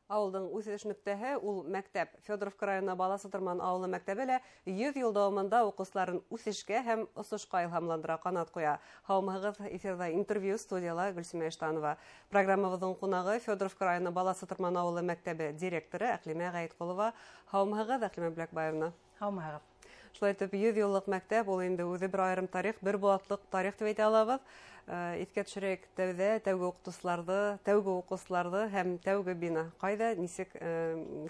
Ауылдың үҫеш нөктәһе ул мәктәп. Федоровка районы Бала Сытырман ауылы мәктәбе лә 100 йыл дауамында уҡыусыларын үҫешкә һәм осошҡа илһамландыра, ҡанат ҡуя. Һаумыһығыҙ, эфирҙа интервью, студияла Гөлсимә Иштанова. Программабыҙҙың ҡунағы Федоровка районы Бала Сытырман ауылы мәктәбе директоры Әҡлимә Ғәйетҡолова. Һаумыһығыҙ, Әҡлимә Бүләкбаевна. Һаумыһығыҙ. Шулай итеп, 100 йыллыҡ мәктәп ул инде үҙе бер айырым тарих, бер быуатлыҡ тарих тип әйтә алабыҙ. Иҫкә төшөрәйек тәүҙә тәүге уҡытыусыларҙы, тәүге уҡыусыларҙы һәм тәүге бина. Ҡайҙа, нисек,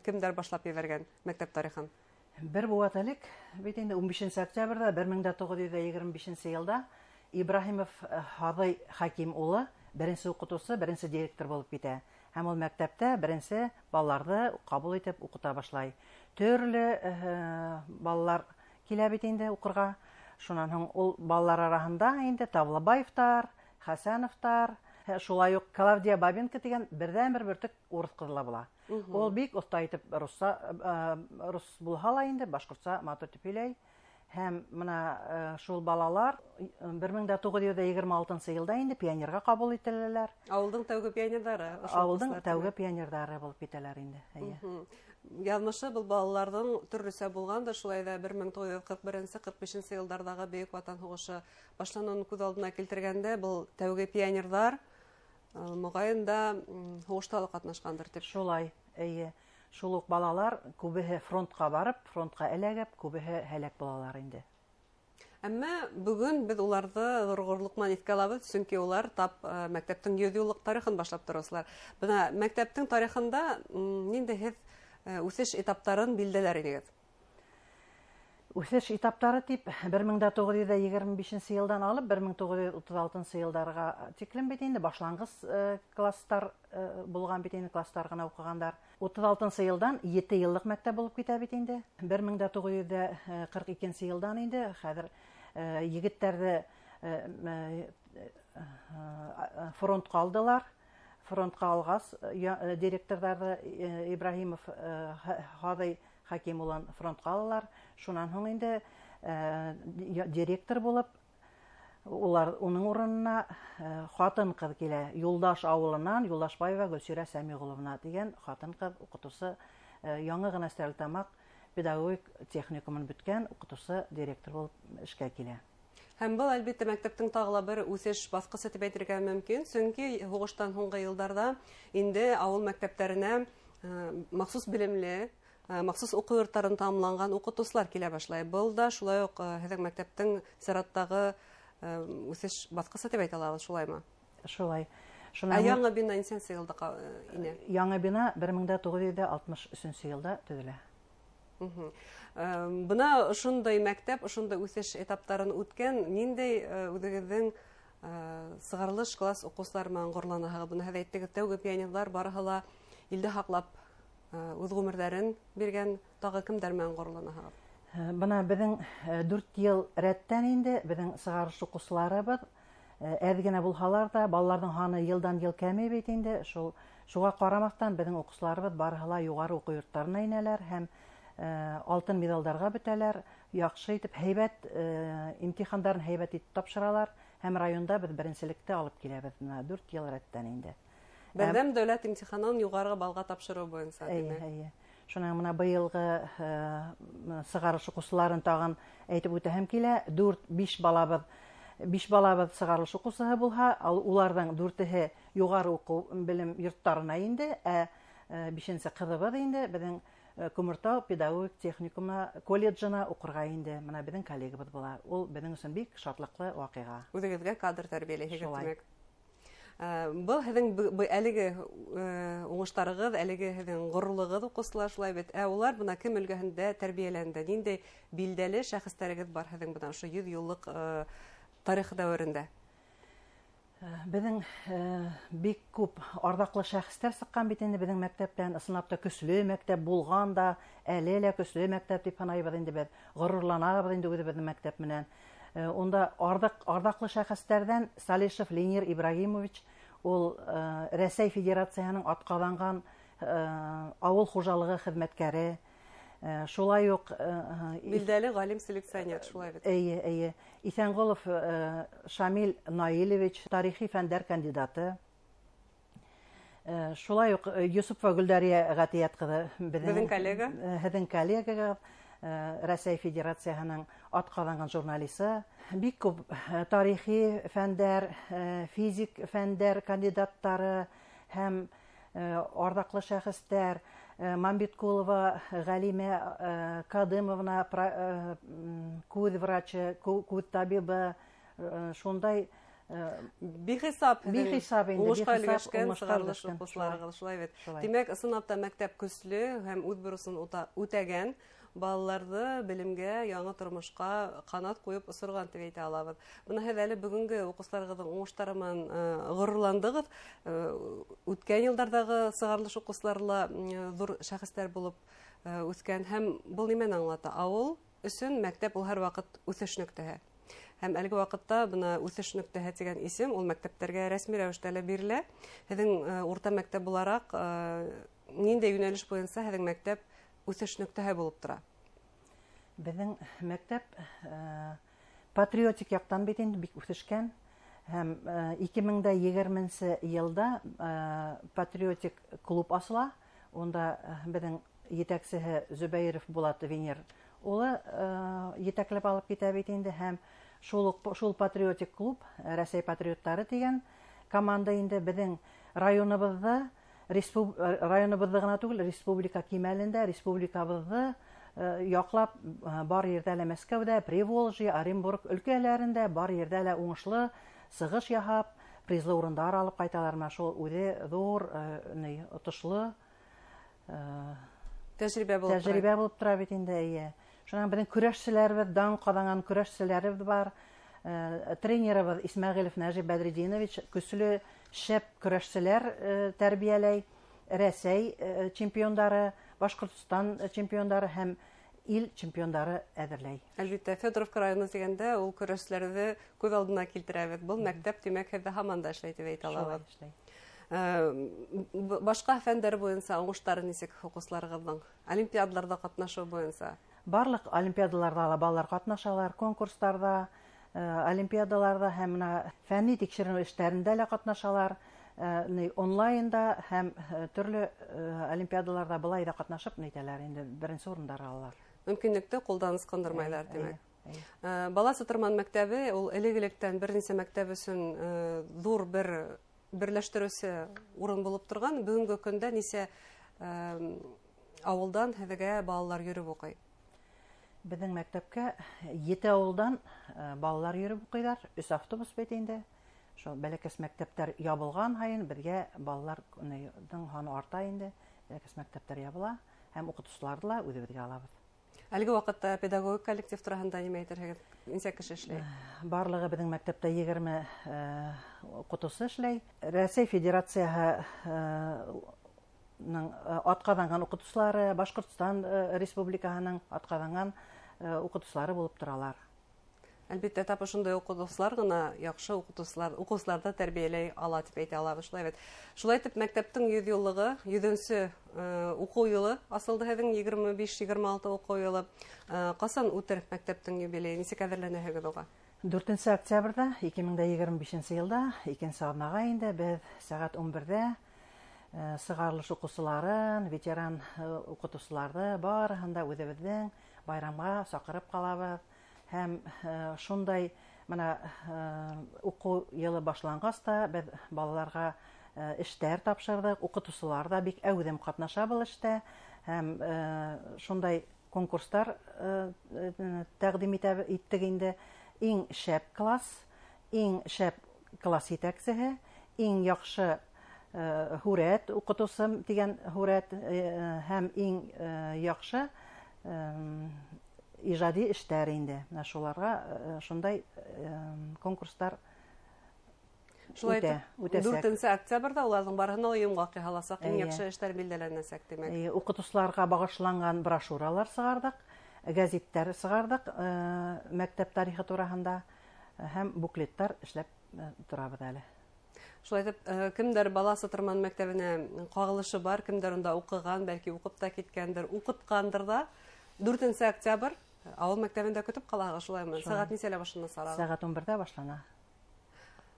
кемдәр башлап ебәргән мәктәп тарихын? Бер быуат элек, бит инде 15 октябрҙә 1925 йылда Ибраһимов Һаҙый Хәким улы беренсе уҡытыусы, беренсе директор булып китә. Һәм ул мәктәптә беренсе балаларҙы ҡабул итеп уҡыта башлай. Төрлө балалар килә бит инде уҡырға. Шунан һуң ул балалар араһында инде Тавлабаевтар, Хәсәновтар, шулай уҡ Клавдия Бабенко тигән берҙән-бер бөртөк урыҫ ҡыҙы ла була. Ул бик оҫта итеп русса, рус булһа ла инде башҡортса матур итеп һөйләй. Һәм бына шул балалар 1926 йылда инде пионерға ҡабул ителәләр. Ауылдың тәүге пионерҙары, ошо Ауылдың уҡыусылар тәүге тиме? пионерҙары булып китәләр инде. Эйе. Яҙмышы был балаларҙың төрлөсә булғандыр, шулай ҙа 1941, 45 йылдарҙағы Бөйөк Ватан һуғышы башланыуын күҙ алдына килтергәндә, был тәүге пионерҙар, моғайын да, һуғышта ла ҡатнашҡандыр тип. Шулай, эйе. Шул уҡ балалар күбеһе фронтҡа барып, фронтҡа эләгеп, күбеһе һәләк булалар инде. Әммә бөгөн беҙ уларҙы ҙур ғорурлыҡ менән иҫкә алабыҙ, сөнки улар тап мәктәптең 100 йыллыҡ тарихын башлап тороусылар. Бына мәктәптең тарихында, ниндәй һеҙ үҫеш этаптарын билдәләр инегеҙ? Үҫеш этаптары тип 1925 йылдан алып 1936 йылдарға тиклем бит инде башланғыс класстар булған бит инде, класстар ғына уҡығандар. 36 йылдан 7 йыллыҡ мәктәп булып китә бит инде. 1942 йылдан инде хәҙер егеттәрҙе фронтҡа алдылар. Фронтҡа алғас директорҙарҙы Ибраһимов Һаҙый Хәким улын фронтҡа алалар. Шунан һуң инде директор булып, улар уның урынына ҡатын-ҡыҙ килә. Юлдаш ауылынан Юлдашбаева Гөлсирә Сәмиғоловна тигән ҡатын-ҡыҙ уҡытыусы, яңы ғына Стәрлетамаҡ педагогик техникумын бөткән уҡытыусы директор булып эшкә килә. Һәм был, әлбиттә, мәктәптең тағы ла бер үҫеш баҫҡысы тип әйтергә мөмкин, сөнки һуғыштан һуңғы йылдарҙа инде ауыл мәктәптәренә махсус белемле, махсус уҡыу йорттарын тамамланған уҡытыусылар килә башлай. Был да шулай уҡ һеҙҙең мәктәптең сираттағы үҫеш баҫҡысы тип әйтә алабыҙ, шулаймы? Шулай. Ә Шунан яңы бина нисәнсе йылда инә? Яңы бина 1963 йылда төҙөлә. Бына ошондай мәктәп, ошондай үҫеш этаптарын үткән, ниндәй үҙегеҙҙең сығарылыш класс уҡыусылары менән ғорурланаһығыҙ? Бына һеҙ әйттегеҙ, тәүге пионерҙар барыһы ла илде һаҡлап үҙ ғүмерҙәрен биргән, тағы кемдәр менән ғорурланаһығыҙ? Бына беҙҙең 4 йыл рәттән инде беҙҙең сығарылыш уҡыусыларыбыҙ әҙ генә булһалар ҙа, балаларҙың һаны йылдан йыл кәмей бит инде. Шуға ҡарамаҫтан беҙҙең уҡыусыларыбыҙ барыһы ла юғары уҡыу йорттарына инәләр һәм алтын миҙалдарға бөтәләр, яҡшы итеп, һәйбәт имтихандарын һәйбәт итеп тапшыралар һәм районда беҙ беренселекте алып киләбеҙ бына 4 йыл рәттән инде. Берҙәм дәүләт имтиханын юғары балға тапшырыу буйынса, Эйе, тимәк. эйе. Шунан бына быйылғы сығарылыш уҡыусыларын тағын әйтеп үтәһем килә. Дүрт, биш балабыҙ, биш балабыҙ сығарылыш уҡыусыһы булһа, уларҙың дүртеһе юғары уҡыу белем йорттарына инде, ә бишенсе ҡыҙыбыҙ инде беҙҙең Күмертау педагогик техникумына, колледжына уҡырға инде. Бына беҙҙең коллегабыҙ була. Ул беҙҙең өсөн бик шатлыҡлы ваҡиға. Үҙегеҙгә кадр тәрбиәләйһегеҙ, Шулай. тимәк. Был һеҙҙең әлеге уңыштарығыҙ, әлеге һеҙҙең ғорурлығыҙ, уҡыусылар, шулай бит. Ә улар бына кем өлгәһендә тәрбиәләнде? Ниндәй билдәле шәхестәрегеҙ бар һеҙҙең бына ошо 100 йыллыҡ тарих дәүерендә? Беҙҙең бик күп арҙаҡлы шәхестәр сыҡҡан бит инде беҙҙең мәктәптән. Ысынлап та көслө мәктәп булған да, әле лә көслө мәктәп тип һанайбыҙ инде беҙ. Ғорурланабыҙ инде үҙебеҙҙең мәктәп менән. Унда арҙаҡлы шәхестәрҙән Салишев Ленир Ибрагимович, ул Рәсәй Федерацияһының атҡаҙанған ауыл хужалығы хеҙмәткәре. Шулай уҡ Билдәле ғалим-селекционер, шулай бит. Эйе, эйе. Иҫәнғолов Шамил Наилевич, тарихи фәндәр кандидаты. Шулай уҡ Йосопова Гөлдәрия Ғәтиәт ҡыҙы беҙҙең коллега, һеҙҙең коллегағыҙ, Рәсәй Федерацияһының атҡаҙанған журналисы, бик күп тарихи фәндәр, физик фәндәр кандидаттары һәм арҙаҡлы шәхестәр, Мамбеткулова Ғәлимә Кадымовна, күҙ врачы, күҙ табибы, шундай бихисап инде, уңышҡа өлгәшкән сығарылыш уҡыусыларығыҙ, шулай бит. Тимәк, ысынлап та мәктәп көслө һәм үҙ бурысын үтәгән, балаларҙы белемгә, яңы тормошҡа ҡанат ҡуйып осорған тип әйтә алабыҙ. Бына һеҙ әле бөгөнгө уҡыусыларығыҙҙың уңыштары менән ғорурландығыҙ. Үткән йылдарҙағы сығарылыш уҡыусылары ла ҙур шәхестәр булып үҫкән. Һәм был нимәне аңлата? Ауыл өсөн мәктәп ул һәр ваҡыт үҫеш нөктәһе. Һәм әлеге ваҡытта бына үҫеш нөктәһе тигән исем ул мәктәптәргә рәсми рәүештә лә бирелә. Һеҙҙең урта мәктәп булараҡ ниндәй йүнәлеш буйынса һеҙҙең мәктәп үҫеш нөктәһе булып тора? Беҙҙең мәктәп патриотик яҡтан бит инде бик үҫешкән. Һәм 2020 йылда патриотик клуб асыла. Унда беҙҙең етәксеһе Зөбәйеров Булат Венер улы етәкләп алып китә бит инде. Һәм шул патриотик клуб, Рәсәй патриоттары тигән команда инде беҙҙең районыбыҙҙы, районыбыҙҙы ғына түгел, республика кимәлендә республикабыҙҙы яҡлап бар ерҙә лә, Мәскәүҙә, Приволжье, Оренбург өлкәләрендә бар ерҙә лә уңышлы сығыш яһап, призлы урындар алып ҡайталар. Менә шул үҙе ҙур, отошло тәжрибә булып тора бит инде, эйе. Шунан беҙҙең көрәшселәребеҙ, дан ҡаҙанған көрәшселәребеҙ бар. Тренерыбыҙ Исмәғилов Нәжип Бәҙретдинович көслө, шәп көрәшселәр тәрбиәләй. Рәсәй чемпиондары, Башҡортостан чемпиондары һәм ил чемпиондары әҙерләй. Әлбиттә, Федоровка районы тигәндә ул көрәшселәрҙе күҙ алдына килтерәбеҙ. Был мәктәп, тимәк, һеҙҙә һаман да эшләй тип әйтә алабыҙ. Башҡа фәндәр буйынса уңыштары нисек уҡыусыларығыҙҙың? Олимпиадаларҙа ҡатнашыу буйынса? Барлыҡ олимпиадаларҙа ла балалар ҡатнашалар, конкурстарҙа, олимпиадаларҙа һәм бына фәнни тикшеренеү эштәрендә лә ҡатнашалар, онлайнда һәм төрлө олимпиадаларҙа былай ҙа ҡатнашып нитәләр инде, беренсе урындар алалар. Мөмкинлекте ҡулдан ысҡындырмайҙар, тимәк. Бала Сытырман мәктәбе ул элек-электән бер нисә мәктәп өсөн ҙур бер берләштереүсе урын булып торған. Бөгөнгө көндә нисә ауылдан һеҙгә балалар йөрөп уҡый? Беҙҙең мәктәпкә 7 ауылдан балалар йөрөп уҡыйҙар. 3 автобус бит инде. Шул бәләкәс мәктәптәр ябылған һайын беҙгә балаларҙың һаны арта инде. Бәләкәс мәктәптәр ябыла һәм уҡытыусыларҙы ла үҙебеҙгә алабыҙ. Әлеге ваҡытта педагогик коллектив тураһында нимә әйтерһегеҙ? Нисә кеше эшләй? Барлығы беҙҙең мәктәптә 20 уҡытыусы эшләй. Рәсәй Федерацияһы атҡаҙанған уҡытыусылары, Башҡортостан Республикаһының атҡаҙанған уҡытыусылары булып торалар. Әлбиттә, тап ошондай уҡытыусылар ғына яҡшы уҡыусыларҙы тәрбиәләй ала тип әйтә алабыҙ, шулай бит. Шулай итеп, мәктәптең 100 йыллығы, 100-нсе уҡыу йылы асылды һеҙҙең, 25-26 уҡыу йылы. Ҡасан үтер мәктәптең юбилейы? Нисек әҙерләнәһегеҙ уға? 4 октябрҙә 2025 йылда, икенсе аҙнаға инде беҙ сәғәт 11-ҙә сығарылыш уҡыусыларын, ветеран уҡытыусыларҙы барыһын да үҙебеҙҙең байрамға саҡырып ҡалабыҙ. Һәм шундай бына уҡыу йылы башланғас та беҙ балаларға эштәр тапшырҙыҡ, уҡытыусылар ҙа бик әүҙем ҡатнаша был эштә. Һәм шундай конкурстар тәҡдим иттек инде. Иң шәп класс, иң шәп класс етәксеһе, иң яҡшы һүрәт уҡытыусым тигән һүрәт һәм иң яҡшы ижади эштәр инде. Менә шуларға шундай конкурстар үтә. 4 октябрҙә уларҙың барыһына йомғаҡ яһаласаҡ, иң яҡшы эштәр билдәләнәсәк, тимәк. Уҡытыусыларға бағышланған брошюралар сығарҙыҡ, гәзиттәр сығарҙыҡ, мәктәп тарихы тураһында һәм буклеттар эшләп торабыҙ әле. Шулай итеп, кемдәр Бала Сытырман мәктәбенә ҡағылышы бар, кемдәр унда уҡыған, бәлки уҡып та киткәндер, уҡытҡандыр ҙа. 4 октябрь ауыл мәктәбендә көтөп ҡалаһығыҙ, шулаймы? Сәғәт нисәлә башлана сара? Сәғәт 11-дә башлана.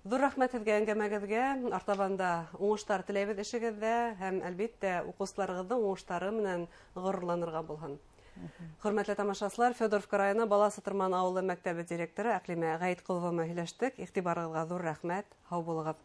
Ҙур рәхмәт һеҙгә әңгәмәгеҙгә. Артабан да уңыштар теләйбеҙ эшегеҙҙә һәм, әлбиттә, уҡыусыларығыҙҙың уңыштары менән ғорурланырға булһын. Хөрмәтле тамашасылар, Федоровка районы Бала Сытырман ауылы мәктәбе директоры Әҡлимә Ғәйетҡолова менән һөйләштек. Иғтибарығыҙға ҙур рәхмәт. Һау булығыҙ.